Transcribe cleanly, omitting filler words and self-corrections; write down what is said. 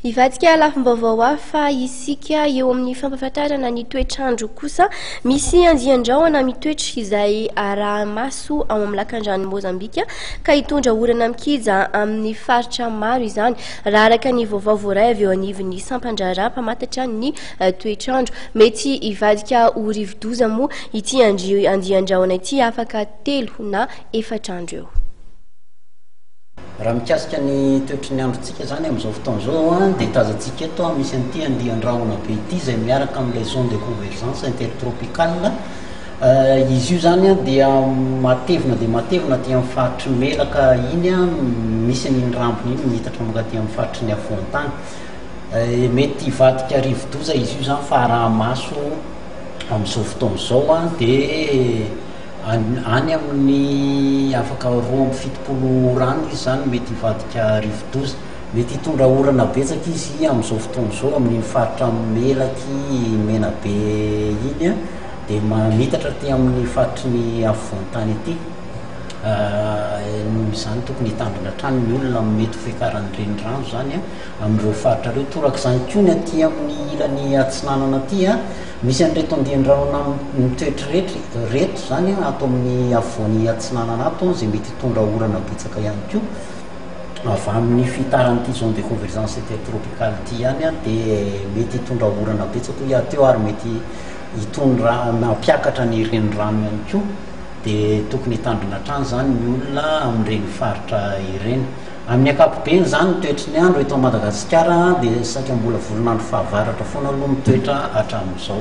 Hivadika lafim-baovao hafa isika eo amin'ny fampahafantarana ny toetr'andro kosa. Misy andian-drahona mitoetra izay araha-maso ao amin'ny lakandranon'i Mozambika ka hitondra orana mikija amin'ny faritra maro izany, raha araka ny vaovao voaray avy eo anivon'ny sampan-draharaha mpamantatra ny toetr'andro. Mety hivadika ho rivodoza moa ity andian-drahona ity afaka telo na efatra andro eo. Raha mikasika ny toetry ny androntsika izany amin'izao fotoana izao dia tazantsika eto misy an'ity andian-drahona be ity izay miaraka amin'ilay zone de convergence intertropicale. Izy io izany dia matevina dia matevina aty amin'ny faritry Melaka iny, misy an'iny rambony iny miitatra mankaty amin'ny faritry ny afovoan-tany. Mety hivadika rivodoza izy io izany fa araha-maso amin'izao fotoana izao dia Any amin'ny afaka 72 ora any izy izany mety hivadika rivodoza. Mety hitondra orana betsaka izy amin'izao fotoana izao amin'iny faritra Melaky, Menabe iny dia mitatra aty amin'ny faritry ny afovoan-tany aty. Noho izany tokony hitandrina hatrany ny olona amin'ny mety ho fiakaran'ny renirano izany amin'ireo faritra ireo. Torak'izany koa ny aty amin'ny ilany atsinanana aty. Misy an'ireto andian-drahona mitoetra ireto ireto izany ato amin'ny afovoany atsinanana ato izay mety hitondra orana betsaka ihany koa. Avy amin'ny fihitaran'ity zone de convergence intertropicale ity ihany dia mety hitondra orana betsaka hoy aho teo ary mety hitondra hampiakatra ny renirano ihany koa dia tokony hitandrina hatrany izany ny olona amin'ireny faritra ireny. Amin'ny ankapobeny izany ny toetry ny andro eto Madagasikara dia saika mbola volon'andro fahavaratra foana aloha mitoetra hatramin'izao.